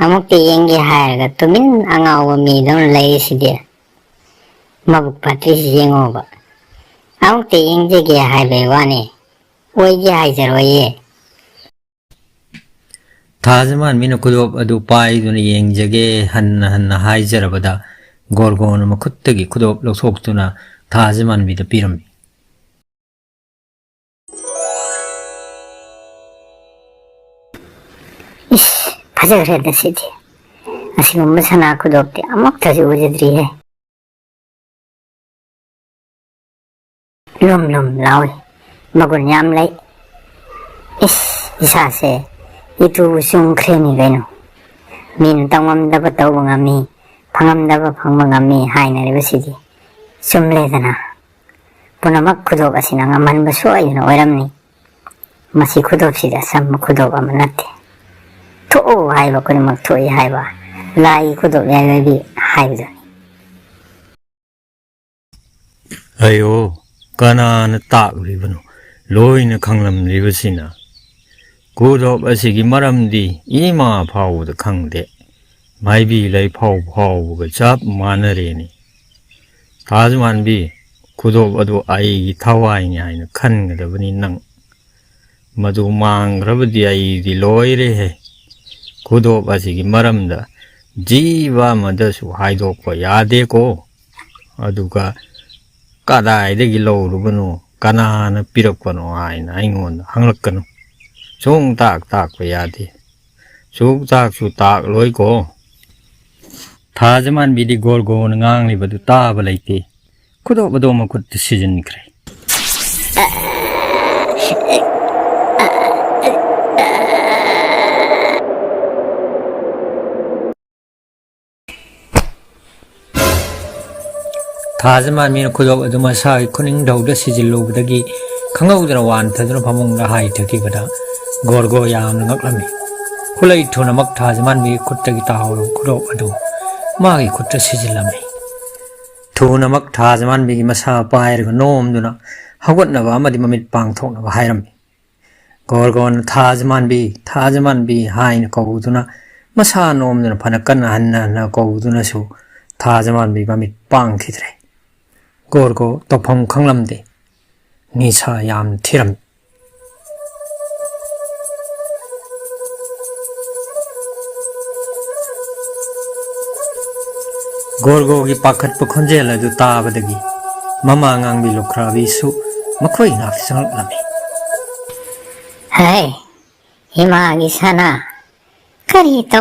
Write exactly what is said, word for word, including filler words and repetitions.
ꯑꯃꯨꯛꯇ ꯌꯦꯡꯒꯦ ꯍꯥꯏꯔꯒ ꯇꯨꯃꯤꯟ ꯑꯉꯥꯎꯕ ꯃꯤꯗꯧꯅ ꯂꯩꯔꯤꯁꯤꯗꯤ꯫ ꯃꯕꯨꯛ ꯐꯠꯇ꯭ꯔꯤꯁꯤ ꯌꯦꯡꯉꯣꯕ꯫ ꯑꯃꯨꯛꯇ ꯌꯦꯡꯖꯒꯦ ꯍꯥꯏꯕꯩ ꯋꯥꯅꯤ, ꯑꯣꯏꯒꯦ ꯍꯥꯏꯖꯔꯣꯏꯌꯦ꯫ ꯊꯥꯖꯃꯥꯟꯕꯤꯅ ꯈꯨꯗꯣꯞ ꯑꯗꯨ ꯄꯥꯏꯗꯨꯅ ꯌꯦꯡꯖꯒꯦ ꯍꯟꯅ ꯍꯟꯅ ꯍꯥꯏꯖꯔꯕꯗ, ꯒꯣꯔꯒꯣꯅ ꯃꯈꯨꯠꯇꯒꯤ ꯈꯨꯗꯣꯞ ꯂꯧꯊꯣꯛꯇꯨꯅ ꯊꯥꯖꯃꯥꯟꯕꯤꯗ ꯄꯤꯔꯝꯃꯤ꯫ ꯏꯁ, ꯐꯖꯈ꯭ꯔꯦꯗ ꯁꯤꯗꯤ꯫ ꯑꯁꯤꯒꯨꯝꯕ ꯁꯅꯥ ꯈꯨꯗꯣꯞꯇꯤ ꯑꯃꯨꯛꯇꯁꯨ ꯎꯖꯗ꯭ꯔꯤꯍꯦ꯫ ꯂꯨꯝ ꯂꯨꯝ ꯂꯥꯎꯏ, ꯃꯒꯨꯟ ꯌꯥꯝ ꯂꯩ꯫ ꯏꯁ, ꯏꯁꯥꯁꯦ ꯏꯇꯨꯕꯨ ꯆꯨꯝꯈ꯭ꯔꯦꯅꯦ ꯀꯩꯅꯣ꯫ ꯃꯤꯅ ꯇꯧꯉꯝꯗꯕ ꯇꯧꯕ ꯉꯝꯃꯤ, ꯐꯪꯉꯝꯗꯕ ꯐꯪꯕ ꯉꯝꯃꯤ ꯍꯥꯏꯅꯔꯤꯕꯁꯤꯗꯤ ꯆꯨꯝꯂꯦꯗꯅ꯫ ꯄꯨꯝꯅꯃꯛ ꯈꯨꯗꯣꯞ ꯑꯁꯤꯅ ꯉꯝꯍꯟꯕ ꯁꯣꯏꯗꯅ ꯑꯣꯏꯔꯝꯅꯤ꯫ ꯃꯁꯤ ꯈꯨꯗꯣꯞꯁꯤꯗꯤ ꯑꯆꯝꯕ ꯈꯨꯗꯣꯞ ꯑꯃ ꯅꯠꯇꯦ꯫ ꯊꯣꯛꯎ ꯍꯥꯏꯕ ꯈꯨꯗꯤꯡꯃꯛ ꯊꯣꯛꯏ ꯍꯥꯏꯕ ꯂꯥꯏꯒꯤ ꯈꯨꯗꯣꯞ ꯌꯥꯏꯕꯒꯤ ꯍꯥꯏꯕꯗꯨꯅꯤ꯫ ꯑꯌꯣ, ꯀꯅꯥꯅ ꯇꯥꯛꯂꯤꯕꯅꯣ? ꯂꯣꯏꯅ ꯈꯪꯂꯝꯂꯤꯕꯁꯤꯅ꯫ ꯈꯨꯗꯣꯞ ꯑꯁꯤꯒꯤ ꯃꯔꯝꯗꯤ ꯏꯃꯥ ꯐꯥꯎꯕꯗ ꯈꯪꯗꯦ꯫ ꯃꯥꯏꯕꯤ ꯂꯩꯐꯥꯎ ꯐꯥꯎꯕꯒ ꯆꯞ ꯃꯥꯟꯅꯔꯦꯅꯦ꯫ ꯊꯥꯖꯃꯥꯟꯕꯤ, ꯈꯨꯗꯣꯞ ꯑꯗꯨ ꯑꯩꯒꯤ ꯊꯋꯥꯏꯅꯤ ꯍꯥꯏꯅ ꯈꯟꯒꯗꯕꯅꯤ ꯅꯪ꯫ ꯃꯗꯨ ꯃꯥꯡꯈ꯭ꯔꯕꯗꯤ ꯑꯩꯗꯤ ꯂꯣꯏꯔꯦꯍꯦ꯫ ꯈꯨꯗꯣꯞ ꯑꯁꯤꯒꯤ ꯃꯔꯝꯗ ꯖꯤꯕ ꯑꯃꯗꯁꯨ ꯍꯥꯏꯗꯣꯛꯄ ꯌꯥꯗꯦꯀꯣ꯫ ꯑꯗꯨꯒ ꯀꯗꯥꯏꯗꯒꯤ ꯂꯧꯔꯨꯕꯅꯣ, ꯀꯅꯥꯅ ꯄꯤꯔꯛꯄꯅꯣ ꯍꯥꯏꯅ ꯑꯩꯉꯣꯟꯗ ꯍꯪꯂꯛꯀꯅꯨ꯫ ꯁꯨꯡ ꯇꯥꯛ ꯇꯥꯛꯄ ꯌꯥꯗꯦ꯫ ꯁꯨꯛ ꯇꯥꯛꯁꯨ ꯇꯥꯛꯂꯣꯏꯀꯣ꯫ ꯊꯥꯖꯃꯥꯟꯕꯤꯗꯤ ꯒꯣꯔꯒꯣꯅ ꯉꯥꯡꯂꯤꯕꯗꯨ ꯇꯥꯕ ꯂꯩꯇꯦ꯫ ꯈꯨꯗꯣꯞ ꯑꯗꯨ ꯃꯈꯨꯠꯇ ꯁꯤꯖꯤꯟꯈ꯭ꯔꯦ꯫ ꯊꯥꯖꯃꯥꯟꯕꯤꯅ ꯈꯨꯗꯣꯞ ꯑꯗꯨ ꯃꯁꯥꯒꯤ ꯈꯨꯅꯤꯡꯊꯧꯗ ꯁꯤꯖꯤꯜꯂꯨꯕꯗꯒꯤ ꯈꯪꯍꯧꯗꯅ ꯋꯥꯟꯊꯗꯨꯅ ꯐꯃꯨꯡꯗ ꯍꯥꯏꯊꯈꯤꯕꯗ ꯒꯣꯔꯒꯣ ꯌꯥꯝꯅ ꯉꯛꯂꯝꯃꯤ꯫ ꯈꯨꯠꯂꯩ ꯊꯨꯅꯃꯛ ꯊꯥꯖꯃꯥꯟꯕꯤꯒꯤ ꯈꯨꯠꯇꯒꯤ ꯇꯥꯍꯧꯔꯕ ꯈꯨꯗꯣꯞ ꯑꯗꯨ ꯃꯥꯒꯤ ꯈꯨꯠꯇ ꯁꯤꯖꯤꯜꯂꯝꯃꯤ꯫ ꯊꯨꯅꯃꯛ ꯊꯥꯖꯃꯥꯟꯕꯤꯒꯤ ꯃꯁꯥ ꯄꯥꯏꯔꯒ ꯅꯣꯝꯗꯨꯅ ꯍꯧꯒꯠꯅꯕ ꯑꯃꯗꯤ ꯃꯃꯤꯠ ꯄꯥꯡꯊꯣꯛꯅꯕ ꯍꯥꯏꯔꯝꯃꯤ꯫ ꯒꯣꯔꯒꯣꯟꯅ "ꯊꯥꯖꯃꯥꯟꯕꯤ, ꯊꯥꯖꯃꯥꯟꯕꯤ" ꯍꯥꯏꯅ ꯀꯧꯗꯨꯅ ꯃꯁꯥ ꯅꯣꯝꯗꯨꯅ ꯐꯅ ꯀꯟꯅ ꯍꯟꯅ ꯍꯟꯅ ꯀꯧꯗꯨꯅꯁꯨ ꯊꯥꯖꯃꯥꯟꯕꯤ ꯃꯃꯤꯠ ꯄꯥꯡꯈꯤꯗ꯭ꯔꯦ꯫ ꯒꯣꯔꯒꯣ ꯇꯧꯐꯝ ꯈꯪꯂꯝꯗꯦ꯫ ꯅꯤꯁꯥ ꯌꯥꯝ ꯊꯤꯔꯝꯃꯤ꯫ ꯒꯣꯔꯒꯣꯒꯤ ꯄꯥꯈꯠꯄ ꯈꯣꯟꯖꯦꯜ ꯑꯗꯨ ꯇꯥꯕꯗꯒꯤ ꯃꯃꯥ ꯉꯥꯡꯕꯤ ꯂꯨꯈ꯭ꯔꯥꯕꯤꯁꯨ ꯃꯈꯣꯏ ꯏꯅꯥꯛꯇ ꯆꯪꯂꯛꯂꯝꯃꯤ꯫ ꯍꯩ, ꯏꯃꯥꯒꯤ ꯁꯅꯥ, ꯀꯔꯤ ꯇꯧ